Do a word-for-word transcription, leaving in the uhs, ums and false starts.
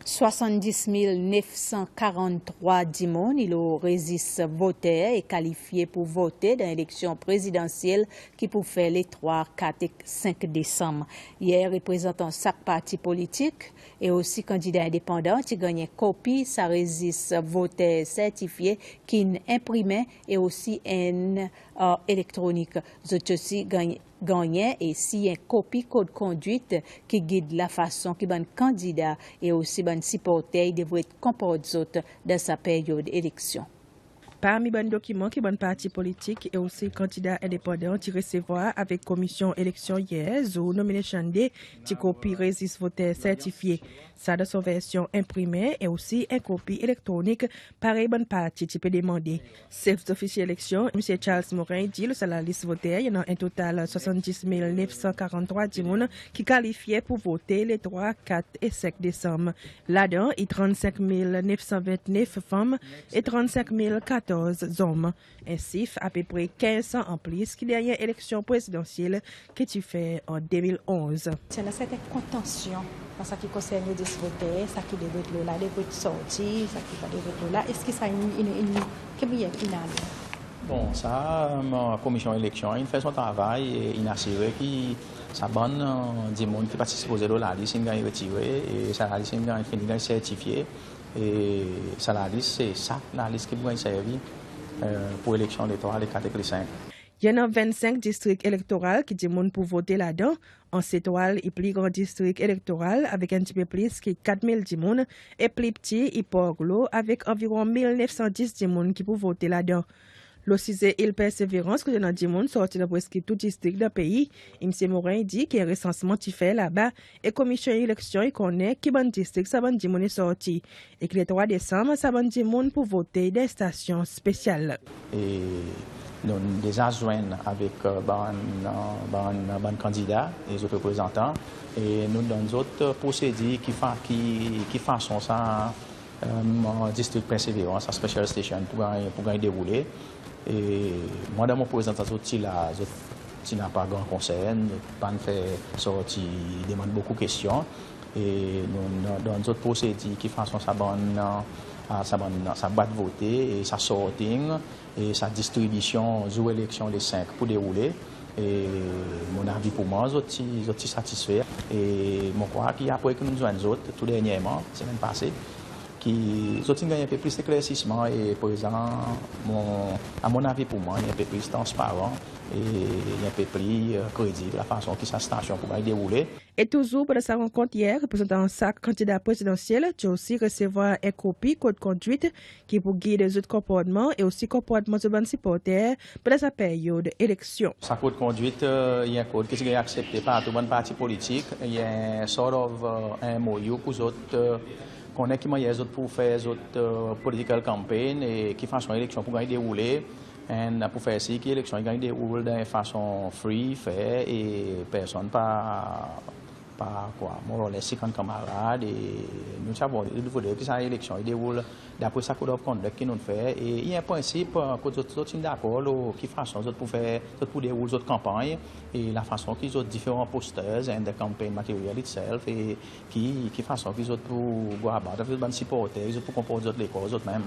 Swasanndis mil nef san karanntrwa dimoun i lo rezis voter e kalifye pour vote dan eleksyon prezidansyel ki pou fer le trwa, kat e senk Desanm. Yer, reprezantan sak parti politik e osi kandida endepandan ti ganny en kopi sa rezis voter sertifye ki'n enprimen e osi enn, e, elektronik. Zot osi ganny, gannyen e siyen kopi kod kondwit ki gid lafason ki bann kandida e osi bann siporter i devret konport zot dan sa peryod eleksyon. Parmi bann dokiman ki bann parti politik e osi kandida endepandan ti resevwar avek Komisyon Eleksyon yer zour Nomination Day, ti kopi rezis voter sertifye. Sa dan son versyon enprimen e osi en kopi elektronik, parey bann parti ti pe demande. Sef Zofisye Eleksyon, Msye Charles Morin, i dir lo sa lalis voter i annan en total swasanndis mil nef san karanntrwa dimoun ki kalifye pour vote le trwa, kat e senk Desanm. Ladan i trannsenk mil nef san ventnef fanm e trannsenk mil katorz zonm. En sif apepre kenz san an plis ki dernyen eleksyon prezidansyel ki ti fer an de mil onz. Si i annan serten kontansyon an sa ki konsern rezis voter, sa ki devret lo la devret sorti, sa ki pa devret lo la, eski sa in, in, in, ki mannyer in ale? Bon, sa, e, Komisyon Eleksyon in fer son travay e in asire ki sa bann, e, dimoun ki pa ti sipoze lo lalis in ganny retire e sa lalis in ganny, fini ganny sertifye. E sa lalis, se sa lalis ki pou ganny servi, e, pour eleksyon le trwa, le kat ek le senk. I annan vennsenk distrik elektoral ki dimoun pou vote ladan. Anse Etoile i pli gran distrik elektoral avek en pti pe plis ki kat mil dimoun e pli pti i Port Glaud avek anviron mil nef san dis dimoun ki pou vote ladan. Lo size Ile Perseverance, kot i annan dimoun sorti dan preski tou distrik dan pei, Msye Morin i dir ki en resansman ti fer laba e Komisyon Eleksyon i konnen ki bann distrik sa bann dimoun i sorti. E ki le trwa Desanm, sa bann dimoun pou vote dan estasyon spesyal. E nou'n deza zwenn avek, e, bann, e, bann, bann kandida e zot reprezantan. E nou donn zot, e, prosedir ki fa-, ki, ki fason sa, e, distrik Perseverance, sa special station pou ganny, pou ganny deroule. E mwan dan mon prezantasyon zot ti la, zot ti napa gran konsern, zot pa'n fer sorti demann bokou kestyon. E nou, nou donn zot prosedir ki fason sa bann, a, sa bann, sa bwat vote e sa sorting e sa distribisyon zour eleksyon le senk pou deroule. E mon avi pour mwan, zot ti, zot ti satisfe. E mon krwar ki apre ki nou'n zwenn zot tou dernyerman, semenn pase, ki zot in ganny en pe plis leklersisman e prezan, mon, a mon avi pour mwan, i en pe plis transparan e i en pe pli, e, kredib lafason ki sa stasyon pou ganny deroule. E touzour pandan sa rankont yer, reprezantan sak kandida prezidansyel ti osi resevwar en kopi kod kondwit ki pou gid zot konportman e osi konportman zot bann siporter pandan sa peryod eleksyon. Sa kod kondwit, e, i en kod ki ti ganny aksepte par tou bann parti politik. I en sort of, e, M O U pour zot, e, konnen ki mannyer zot pou fer zot, e, political campaign e ki fason eleksyon pou ganny deroule. And pou fer sir ki eleksyon i ganny deroule dan en fason free, fair e personn pa, pa kwa, more or less, sikann kanmarad. E nou ti a vwar, nou ti a vwar ki sa eleksyon i deroule dapre sa code of conduct ki nou'n fer. E i en prensip, e, kot zot, zot in dakor lo ki fason zot pou fer, zot pou deroule zot kanpanny e lafason ki zot diferan posters and the campaign material itself e ki, ki fason ki zot pou go about avek zot bann siporter, zot pou konport zot lekor zot menm.